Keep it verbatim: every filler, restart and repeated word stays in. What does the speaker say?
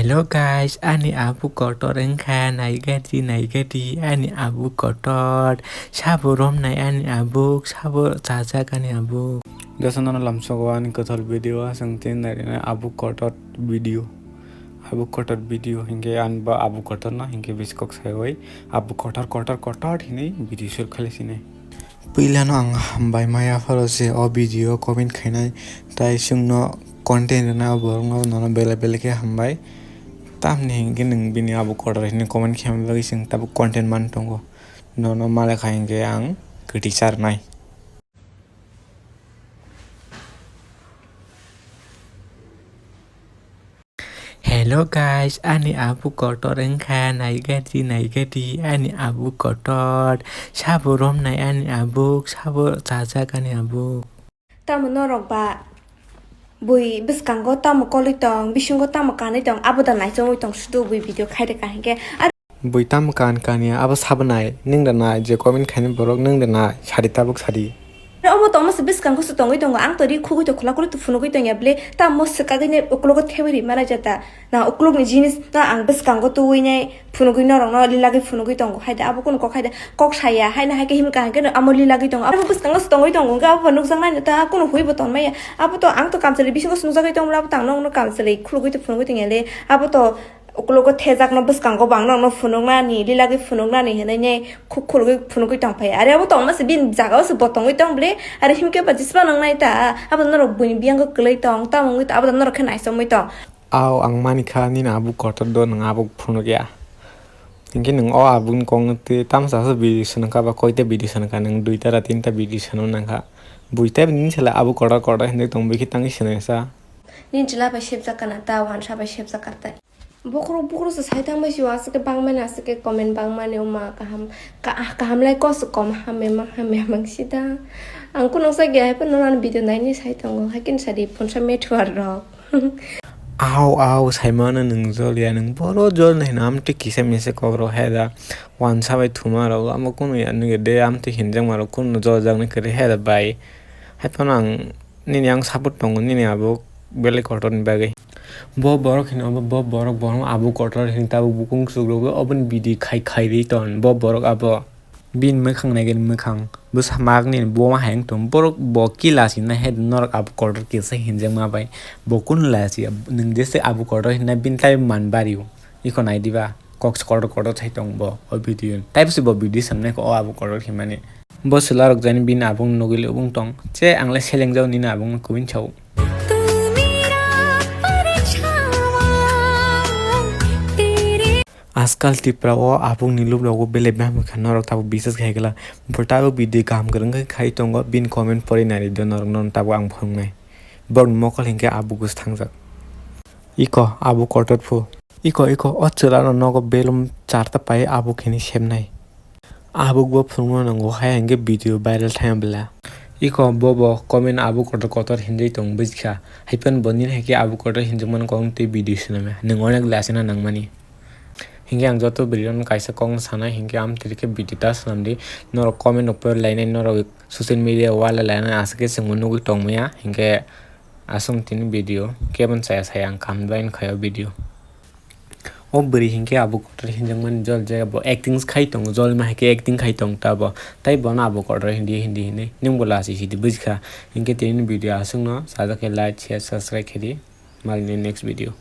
Hello guys, ani abuk kotor wngkha, naigadi naigadi ani abuk kotor, sabo romnai ani abuk, sabo chajak ani abuk. Jotono lamsogo ani kwtal video, aswng tin nairina abuk kotor video. Abuk kotor video hinkhe ani bo abuk kotor no hinkhe biskok saiwi abuk kotor kotor kotor hinwi video sur khali sini. Puilano ang hambai maya pharo se o video comment khainai, tai chwngno content rwnai o borokno nono belai belai khe hambai. Tamni hinkhe nwng bini abuk kotor hinwi comment khaima bagwi chwng tabuk content man tongo. Nono malai kha hinkhe ang kwtwi charwnai. Hello guys, ani abuk kotor wngkha, naigadi naigadi ani abuk kotor, sabo romnai ani abuk, sabo chajak ani abuk. Tamo norok ba bui bwskango tamo kolwi tong, bisingo tamo kanwi tong, abo da naichomwi tong sudu bui video khai rwkha hinkhe. Bui tamo kan kanya abo sabo nai, nwng da nai, je comment khaini borok nwng da nai, sadi tabuk sadi. Obo tongma se bwskango se tongwi tongo, ang to ri khugwi to khwla khwlwi to phunugwi tongya bwle, tamo swkagwi ne uklogo thebwi ri mana jata. Na uklogni jinis no ang bwskango twiwi nai phunugwi norokno lilagwi phunugwi tongo hai da, abo kunu kok hai da, kok saya haino hai khe himkha hinkhe amo lilagwi tongo. Abo bwskango se tongwi tongo, hinkhe abo bo nukjaknai no ta kunu hui bo tonmaya. Abo to ang to kamchwlwi bisingo se nukjagwi tongmani, abo to ang nokno kamchwlwi khulugwi to phunugwi tongya le. Abo to uklogo thejakno bwskango bo ang nokno phunuknani, lilagwi phunuknani hinwi ne khuk khulugwi phunugwi tongphai. Are abo tongma se bini jagao se bo tongwi tong bwle, are himkhe ba jisba nongnai ta, abo norok buini biyangko kwlwi tong, tamo wngwi tong, abo norok khe naisomwi tong. Aw, ang manikha nini abuk kotor do nwng abuk phunukya. Hinkhe nwng o abukni kokno twi tamsa se video swnamkha ba koita video swnamkha, nwng duita ra tinta video swnam nangkha. Buita nini sala abuk kotor kotor hinwi tong bikhe tangwi swnamsa. Nini chwla bai sepjak kana ta, wansa bai sepjak kar ta. Bokhorok bokhorok se sai tang bai si o, aswk khe bangmani, aswk khe comment bangmani, oma kaham, ka-, kaham lai kos kom hamya mang, hamya mang sida. Ang kunuksa gya hai phano nani video naini sai tongo, hai khe sadi phunsa methuar rok. Aw, aw, saimano nwng jol ya, nwng boro jol nai hino, amtwi kisa misa kok rok hai da, wansa bai thuma rok, amo kunu ya nugya de, amtwi hinjakma rok kunu jol jak nai kwrwi hai da bai. Hai phano ang nini ang support tongo, nini abo belai kotor ni bagwi. Bo borok hino, bo, bo borok, borok abo kotor hini tabuk bukung chukrugwi oboni bidi khai, khai ri ton, bo borok abo. Bini mwkhang naigani mwkhang, bwsa mak nini bo ma hai wng tong, borok bo kila si nai hai norok abo kotor kisa hinjak ma bai, bo kun la si, nwng jese abo kotor hinna bini tai man bari o, iko nai diba. Kok se kotor kotor sai tong bo o video. Taibo se bo video samnai kho o abo kotor himani. Bo chwla rok jani bini abung nugwi le bung tong. Che ang le seleng jao nini abung no kubui sao. Ajkal Tripura o abung ni look rok belai bang kha norok tabuk bisas khai gala. Bo tabuk video kaham kwrwng khe khai tongo bini comment pori nai do norok no tabuk ang phunuknai. Borok ni mokol hinkhe abuk bwskangjak. Iko abuk kotor phu. Iko, iko, o chwla no nogo belum charta pai abuk hini semnai. Abuk bo phunukno nango, hai hwnkhe video viral thangya bwla. Iko bo bo comment abuk kotor kotor hinwi tong bujikha. Haiphano bo nini hai khe abuk kotor hinjakmani kokno tei video swnamya. Nwng onek lasina nangmani. Hinkhe ang joto bwrwi rokno kaisa kokno sanai, hinkhe amtwiri khe video ta swnamdi. Norok comment rok pore lainai, norok social media o walai lainai, aswk khe chwngbo nugwi tongmaya. Hinkhe aswk tini video kebo chaya saya ang kaham bai khaio video. O bwrwi hinkhe abuk kotor hinjakmani jol je bo acting khai tongo, jol ma hai khe acting khai tong ta bo. Tai bono abuk kotor hindi hindi hinwi nwng bo lasi sidi bujikha. Hinkhe tini video aswkno sajak khe like, share, subscribe khe di. Malni next video.